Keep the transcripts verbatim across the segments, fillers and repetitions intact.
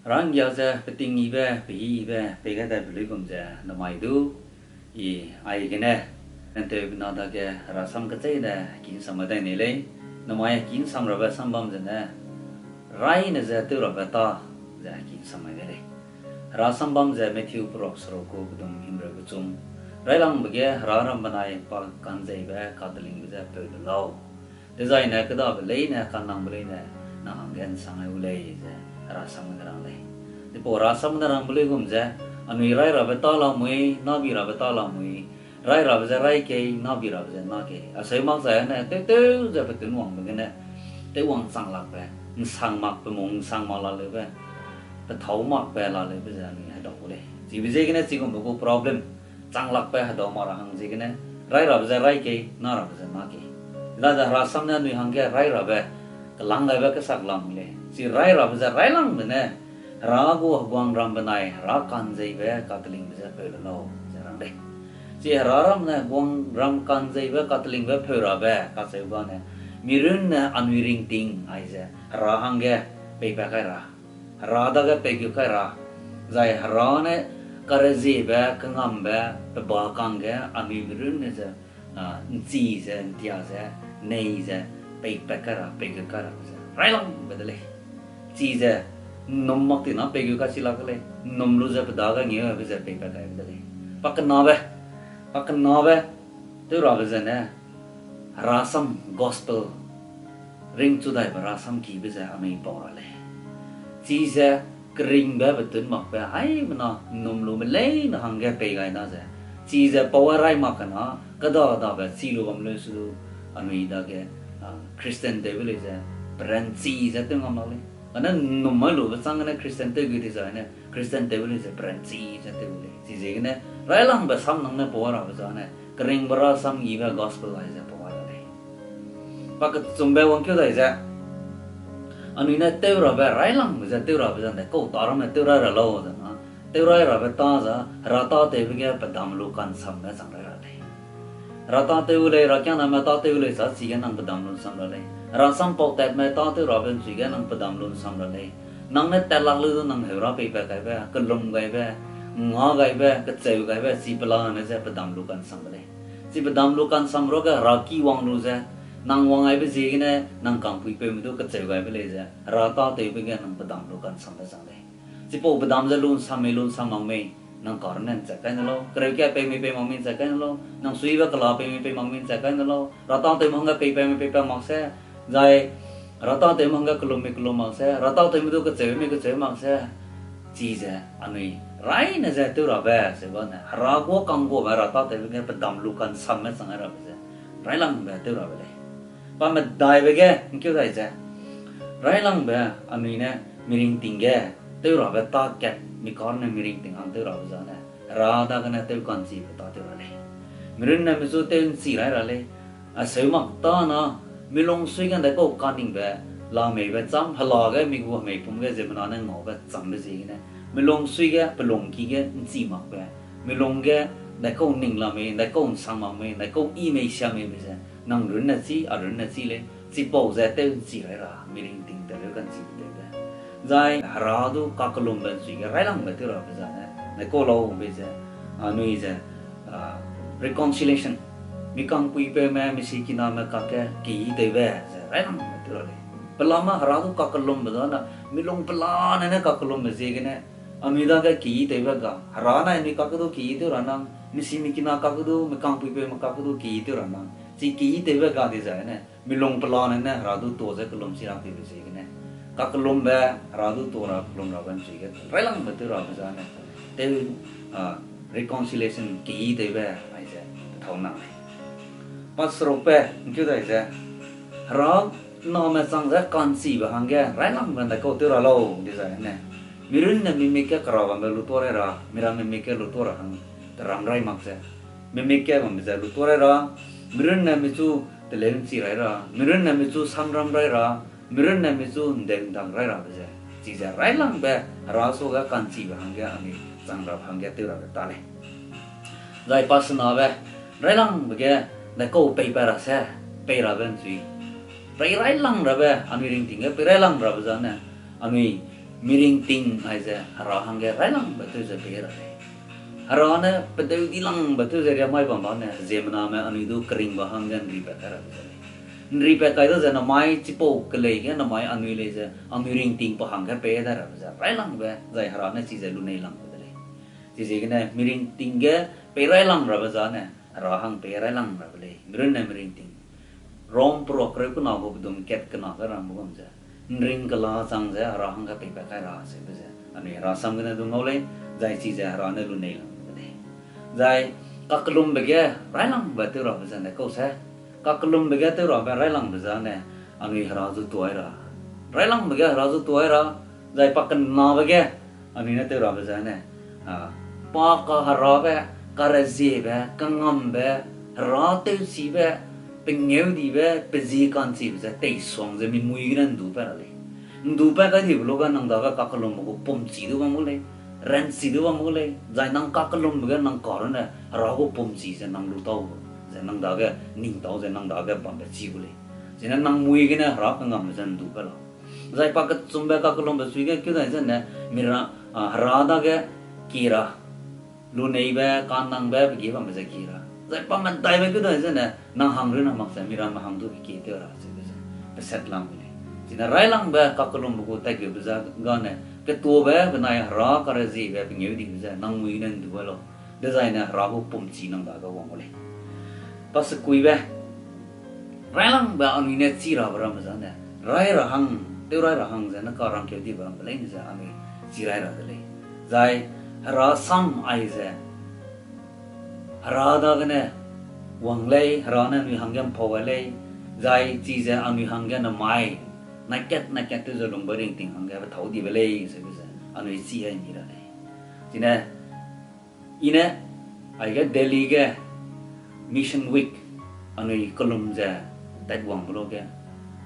Ranggia ze peting yibe, pehi yibe, pei gai dai be luigum ze namai du, i, aigene, nteube na dage herasam kecheîne kinsamai dai nei lei, namai kinsam rabe sambam zene, raine ze tew rabe tâ ze kinsamai de lei. Herasam bam ze Matthew perok seruk gu pedum himreu kechum, railangbe ge hera ram benai pa ka'nzeibe katelingbe je peu de lau. Dezaine kêdabe leine ka'nnangbe leine nang hangge ’nsang ai gu lei ze herasam gene rang lei. Chipau herasam gene rangbe luigum ze, anui rairabe tâ lamui, nâbi rabe tâ lamui, rairabe je raikei, nâbi rabe je nâkei. Aseu mak zai ne tewtew ze petun wangbe gene, tewwang chang lakbe, ’nsang mak pe mung ’nsang mak laleube, pethâu makbe laleube ze anui hedau gu lei. Chibe ziegene chigumbe gu problem, chang lakbe hedau mak ra hang ziegene, rairabe je raikei, nârabe je nâkei. Chidaze herasam ne anui hangge rairabe, kelang gaibe kesak lamui lei. Chi rairabe je railangbe ne, hera gu heguangram benai hera ka'nzeibe katelingbe je peu le lau ze rang lei. Chi hera ram ne heguangram ka'nzeibe katelingbe peu rabe kacheu gane, mirunne anui ringting aize hera hangge peipat kai ra, hera dage peigut kai ra, zai hera ne kareziebe, kengambe, pe ba kangge anui mirunne ze, a, ’nchi ze, ’ntia ze, nei ze, peipat kai ra, peigut kai rabe ze railangbe de lei. Chize ’nnum mak tina peigut kai chi lak de lei, ’nnum lu ze pe dage ngeube ze peipat kaibe de lei. Pakenabe, pakenabe, tew rabe zene, herasam gospel, ringchu daibe herasam kibe ze anui pau ra lei. Chize keringbe petun makbe haimena ’nnum lume leine hangge pei gai na ze, chize pau gai rai mak kena, kêda dabe chi lu bam leu su du, anui dage, a, Christian tewbe lei ze, peranchi ze tew ngam lak lei. Kane ’nnum mai lube châng gene Christian tew gu di zai ne, Christian tewbe lei ze peranchi ze tew gu lei. Chiziegene, railangbe sam nang ne pau gai rabe zane, keringbe herasam yibe gospel aize pau gai ra lei. Pakechumbe wangkeu dai ze, anui ne tew rabe, railangbe ze tew rabe zane, kau tâ ramme tew rai ra lau ze na, tew rai rabe tâ ze, hera tâtewbe ge pedam lu ka'nsambe chang rai ra lei. Hera tâtew lei, herakiangname tâtew lei sa chige nang pedam lu ’nsam ra lei. Herasam pau tatme tâtew rabe ’nchui ge nang pedam lu ’nsam ra lei. Nang ne tat lak lu du nang heu ra peipat gaibe, kelum gaibe, nga gaibe, kecheu gaibe, chi pelane ze pedam lu ka'nsambe lei. Chi pedam lu ka'nsam ruage heraki wang lu ze, nang wang gaibe ziegene, nang kangpuipeume du kecheu gaibe lei ze, hera tâtewbe ge nang pedam lu ka'nsambe chang lei. Chipau pedam ze lu ’nsam mei, lu ’nsam mak mei, nang karunne ’nchat kai ne lau, kereu kia pei mei pei mak mei ’nchat kai ne lau, nang suibe kela pei mei pei mak mei ’nchat kai ne lau, hera tâtewme hangge peipat mei peipat mak se, zai hera tâtewme hangge kelum mei kelum mak se, hera tâtewme du kecheu mei kecheu mak se, chize anui raine ze tew rabe, ze bane, hera guâ kangguabe hera tâtewbe ge pedam lu ka'nsamme chang rabe ze, railangbe tew rabe lei. Pa medaibe ge ’ngkeu dai ze, railangbe anui ne miringting ge tew rabe tâ kat, mi karne miringting hang tew rabe zane, hera dagene tew ka'nchibe tâtew ra lei. Mirunne michu tew ’nchi rai ra lei. Aseu mak tâ na, milung sui ge ’ndaikau kaningbe, lameibe cham, hela ge mi gu hemei pum ge ziemmena ne ngaube chambe ziegene, milung sui ge, pelungki ge ’nchi makbe, milung ge ’ndaikau ning lamei, ’ndaikau ’nsang mak mei, ’ndaikau yi mei sia meibe ze, nang runne chî, a runne chî lei, chipau ze tew ’nchi rai ra, miringting teleu ka'nchibe tewbe. Zai hera du kakellumbe ’nchui ge railangbe tew rabe zane, ’ndaikau laube ze, anui ze, reconciliation, mi kangpuipeume, mi sikiname kakge keyîtewbe ze railangbe tew ra lei. Pelame hera du kakellumbe zane, milung pelane ne kakellumbe ziegene, anui dage keyîtewbe ga, hera nai anui kakge du keyîtew ra nang, mi simikina kakge du, mi kangpuipeume kakge du keyîtew ra nang, chi keyîtewbe ga dizai ne, milung pelane ne hera du tuâ ze kellum chi ra tewbe ziegene, kakellumbe, hera du tuâ ra kellum rabe ’nchui ge railangbe tew rabe zane, tew, reconciliation keyîtewbe aize pethâu nang lei. Paserukbe ’ngkeu dai ze, hera name chang ze ka'nchibe hangge railangbe ’ndaikau tew ra lau dizai ne, mirunne mimik ge kera bambe lutuâ rai ra, miramme mik ge lutuâ ra hang, teram rai mak ze, mimik ge bambe ze lutuâ rai ra, mirunne michu teleu ’nchi rai ra, mirunne michu samram rai ra, mirunne michu ’ndeu ’ndang rai rabe ze, chize railangbe hera suage ka'nchibe hangge anui chang rabe hangge tew rabe ta lei. Zai pasenabe, railangbe ge ’ndaikau peipat ra se, pei rabe ’nchui, pei railang rabe, anui ringting ge pei railang rabe zane, anui Miringting aize Hera hangge railangbe tew ze pei ra lei. Hera ne pedeu dilangbe tew ze riamai bam ba ne, ziemmename anui du keringbe hangge ’nripat kai rabe ze lei. ’Nripat kai da ze namai chipau kelei ge namai anui lei ze, anui ringting pe hangge pei dai rabe ze railangbe, zai Hera ne chize lunei langbe de lei. Chiziegene miringting ge pei railang rabe zane, Hera hang pei railang rabe lei. Mirunne miringting Rom peruak kereu kena gu pedum kat kena ge rangbe gum ze, ’nring kela chang ze Hera hangge peipat kai ra seube ze anui Hera sam gene du ngau lei, zai chize Hera ne lunei langbe de lei. Zai kakellumbe ge railangbe tew rabe ze ne kau se, kakellumbe ge tew rabe railangbe zane, anui Hera zu tuai ra. Railangbe ge Hera zu tuai ra, zai pakenabe ge anui ne tew rabe zane, a, pa kaherabe, kareziebe, kangambe, Hera tewchibe, pengêudibe, pezie ka'nchibe ze teisuang ze mi mui gene ’ndupat ra lei. ’Ndupat kai dibe luge nang dage kakellumbe gu pumchi du bam gu lei, ranchi du bam gu lei, zai nang kakellumbe ge nang karunne Hera gu pumchi ze nang lu tau, ze nang dage ning tau, ze nang dage bambe chi gu lei. Zene nang mui gene Hera kangambe ze ’ndupat lau. Zai pakechumbe kakellumbe sui ge keu dai zene, mira, a, Hera dage ki ra, luneibe, ka'nnangbe, pe ge bambe ze ki ra. Zai pamedaibe keu dai zene, nang hang runne mak ze miramme hang du kekie tew ra seube ze peset lam gu lei. Chine railangbe kakellumbe gu tatgeube ze gane, ketuabe benai Hera kareziebe pengêudibe ze nang mui gene ’ndu lau. Dezaine Hera gu pumchi nang dage wang gu lei. Pasekuibe, railangbe anui ne chi rabe ramme zane, rai ra hang, tew rai ra hang ze ne karangkeu dibe rambe leine ze anui chi rai ra de lei. Zai Hera sam aize Hera dagene wang lei, Hera ne anui hangge ’mpau gai lei, zai chize anui hangge namai naikat naikat tew ze lungbe ringting hangge pethâu dibe lei, seube ze anui chi ai mi ra lei. Chine, i ne, aige Delhi ge Mission Week anui kellum ze tatwangbe luge,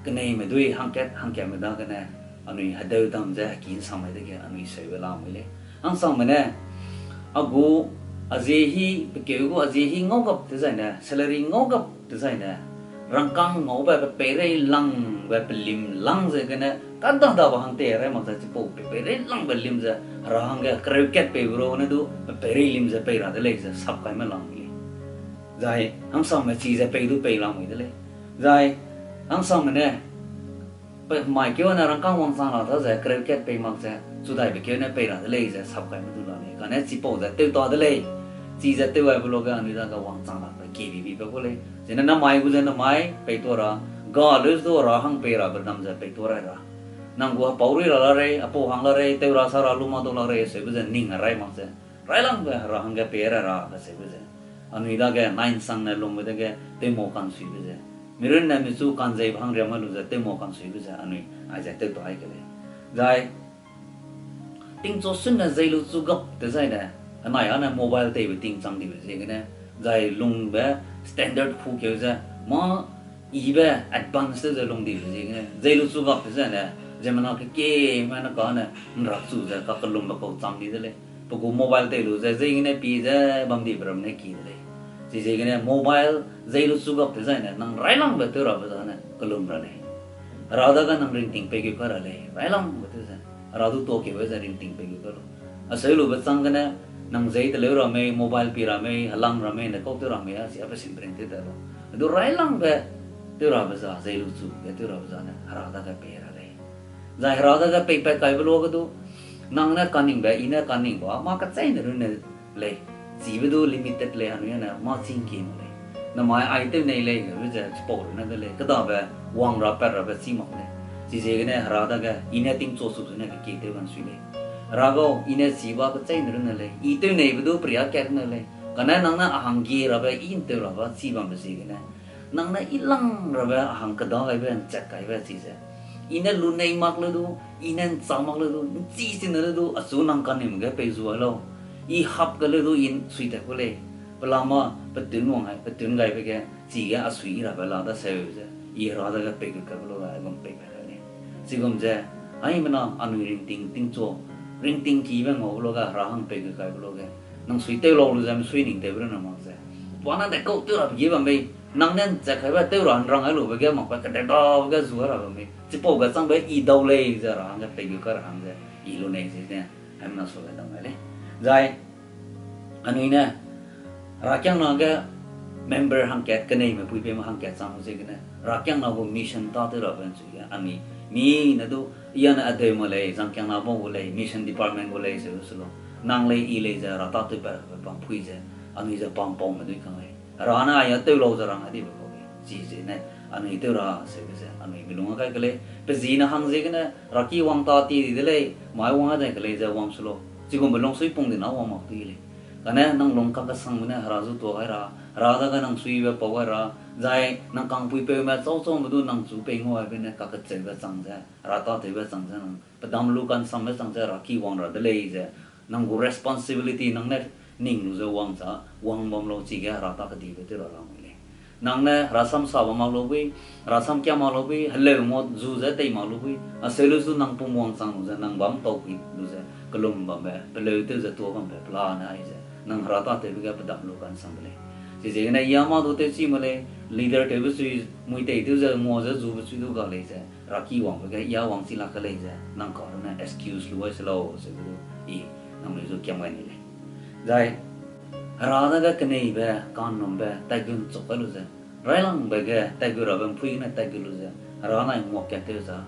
keneime dui hangkat hangkatme dagene anui hedeu dam ze heki ’nsangmai dege anui seube lamui lei. Hangsangme ne, a gu, a zie hi, pekeu gu a zie hi ngau gap dezaine, salary ngau gap dezaine, rangkâng ngaube pe peireilangbe pelim lang zegene, kadadabe hang tei rai mak ze chipau pe peireilangbe lim ze, Hera hangge kereu kat peibe ru ne du, pe peireilim ze pei ra de lei ze sap kaime lamui lei. Zai hangsangme chize pei du pei lamui de lei. Zai hangsangme ne, pe mai keu ne rangkâng wangchang la ta ze kereu kat pei mak ze, chudaibe keu ne pei ra de lei ze sap kaime du la lei. Kane chipau ze tew ta de lei. Chize tew aibe luge anui dage wangchang lakbe kebibibe gu lei. Zene namai gu ze namai peitua ra, ga leu du Hera hang pei rabe dam ze peitua rai ra. Nang gu hepau rui ra la rei, hepau hang la rei, tew ra sa ra lu ma dau la rei, seube ze ning rai mak ze, railangbe Hera hangge pei rai ra kaseube ze, anui dage nai ’nsangne lungbe dege tewmau ka'nsuibe ze, mirunne michu ka'nzeibe hang riam a lu ze tewmau ka'nsuibe ze anui aize tew ta ai ke lei. Zai tingchu sunne zei lu chu gap dezaine, henai â ne mobile teibe ting chang dibe ziegene, zai lungbe standard hu keu ze, mâ ibe advance tew ze lung dibe ziegene, zei lu chu gap dezaine, ziemmena kekieme ne kane ’nrak chu ze kakellumbe kau chang di de lei. Pe gu mobile tei lu ze, ziegene pi ze bam dibe ram ne ki de lei. Chiziegene mobile zei lu chu gap dezaine, nang railangbe tew rabe zane kellum ra lei. Hera dage nang ringting pei geu kai ra lei, railangbe tew ze. Hera du tuakeube ze ringting pei geu kai lau. Aseu lube chang gene, nang zei teleu ra mei, mobile pi ra mei, helang ra mei, ne kau tew ra mei, a chi a pe sim ring tew tat lau. Hedu railangbe tew rabe za, zei lu chu ge tew rabe zane Hera dage pei ra lei. Zai Hera dage peipat kaibe luge du, nang ne kaningbe, i ne kaningbe, mâ kecheîne runne lei. Chibe du limited lei, anui ne mâ chî ’ngkie mak lei. Namai ai tew nei lei, be ze chipau runne de lei. Kêdabe wang ra pat rabe chî mak lei. Chiziegene Hera dage, i ne tingchu suk zene kekie tew ka'nsui lei. Hera gau, i ne chiba kecheîne runne lei. I tew neibe du peria kat runne lei. Kane nang ne a hangge rabe, i ’ntew rabe chî bambe ziegene, nang ne i lang rabe a hang keda gaibe, ’nchat kaibe chize, i ne lunei mak le du, i ne ’nchâ mak le du, ’nchi chine le du, achu nang kaningbe ge pei zu ai lau. I hap ge le du i sui tat ku lei. Pelama, petun wang ai, petun gaibe ge, chige a sui i rabe la daseu ze, i Hera dage pei gu kaibe luge aigum peipat kai lei. Chigum ze, haimena anui ringting tingchu, ringting kibe ngaube luge Hera hang pei gu kaibe luge, nang sui tew lau lu ze misui ning tewbe runne mak ze, pa ne de kau tew rabe ge bam mei, nang ne ’nchat kaibe tew ra ’nrang ai lube ge makbe kededabe ge zu ai ra bam mei. Chipau ge changbe i dau lei ze Hera hangge pei gu kai ra hang ze, I lu nei zene, haimena su le dam gai lei. Zai, anui ne, herakiangna ge member hangkat, keneime puipeume hangkat chang lu ziegene, herakiangna gu mission tâtew rabe ’nchui ge, anui, mi ne du, i â ne adeu ma lei, zangkiangna bau gu lei, mission department gu lei, seu su lu. Nang lei i lei ze, hera tâtewbe rabe bam pui ze, anui ze pampaume dui kang lei. Hera ne ai a tew lau ze rang a dibe kau lei. Chi zene, anui tew ra seube ze, anui milung a kai ke lei. Pe zi ne hang ziegene, heraki wang ta ti di de lei, mai wang a dai ke lei ze wang su lau. Chigumbe lungsui pung di na wang mak tui lei. Kane nang lung kakesangbe ne hera zu tuâ gai ra, hera dage nang suibe pau gai ra, zai nang kangpuipeume chau chaume du nang chu pei ngau aibe ne kakecheube chang ze, hera tâtewbe chang ze nang pedam lu kansambe chang ze heraki wang ra de lei ze, nang gu responsibility nang ne ning lu ze wang za, wang bam lau chige hera ta kedibe tew ra lamui lei. Nang ne herasam sa bam mak lu bui, herasam kia mak lu bui, heleu ngot zu ze tei mak lu bui, aseu lu zu nang pum wangchang lu ze nang bam tau pui lu ze, kelum bambe, peleu tew ze tuâ bambe, pelane ai ze, nang hera tâtewbe ge pedam lu kansambe lei. Chiziegene ya mâ du tewchi me lei, leader tewbe sui, mui tei tew ze ngua ze zube sui du ga lei ze, heraki wangbe ge ya wangchi lak ke lei ze, nang ka ne excuse lu ai se lau, ze du, i, nangnui zu kiam gai ni lei. Zai, hera dage keneibe, kanumbe, taigun chok kai lu ze, railangbe ge, taigu rabe ’mpui gene taigu lu ze, hera nai nguak kat tew za.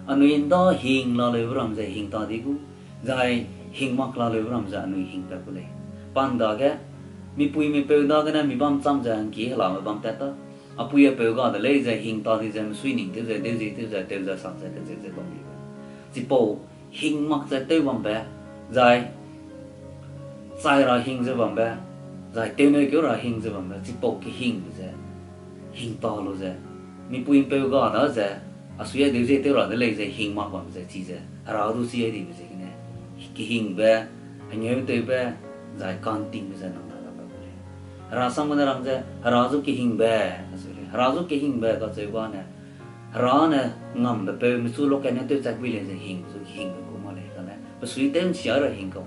Anui ’nda hing la leube ram ze hing ta di gu, zai hing mak la leube ram ze anui hing pat gu lei. Pa ’ndage, mipui mipeu dagene mi bam cham ze ’ngki helame bam tat ta. Apui apeu ga de lei ze hing ta di ze mesui ning tew ze, deuzie tew ze, tew ze sak ze, kezeu ze bam dibe. Chipau hing mak ze tew bambe, zai chai ra hing ze bambe, zai tewneu keu ra hing ze bambe, chipau kehingbe ze, hing ta lu ze, mipui ’mpeu ga da ze, asui a deuzie tew ra de lei ze hing mak bam ze chi ze, hera du chi ai dibe ziegene, kehingbe, hengeu tewbe, zai ka'ntingbe ze nang ta ra ba gu lei. Hera sangme ne rang ze, hera zu kehingbe, asui lei. Hera zu kehingbe kacheu ba ne, hera ne ngambe peu mechu lokat ne tew chat bui lei ze hing zu kehingbe gu ma lei kane, pe sui tew ’nsia ra hing kau.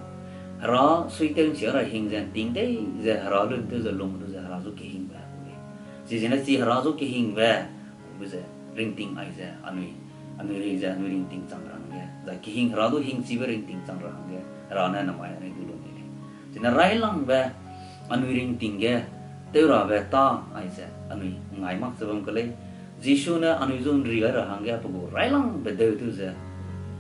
Hera sui tew ’nsia ra hing ze ’nting tei ze hera lun tew ze lung lu ze hera zu kehingbe gu lei. Chizene chi hera zu kehingbe, be ze, ringting ai ze, anui, anui rei ze, anui ringting chang ra hangge. Zai kehing hera du hingchibe ringting chang ra hangge, hera ne namai anui du lung di lei. Chine railangbe, anui ringting ge, tew rabe ta ai ze, anui ngai mak ze bam ke lei. Jisu ne anui zu ’nri gai ra hangge, pe gu railangbe deu tew ze,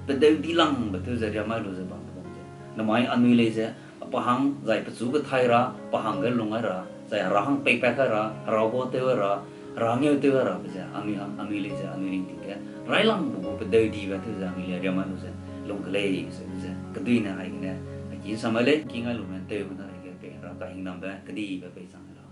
pe deu dilangbe tew ze, riamai lu ze bam de bam ze. Namai anui lei ze, pa hang zai pechu kethai ra, pa hangge lung gai ra, zai hera hang peipat kai ra, hera gua tew gai ra, hera ngeu tew gai rabe ze, anui hang, anui lei ze, anui ringting ge, railangbe gu pedeu dibe tew ze, anui lei riamai lu ze, lung ke lei, se ze, kedui ne aigene, aki samai lei, ki ngai lume tew gene aige pei, hera kahingnambe, kedibe pei chang ra.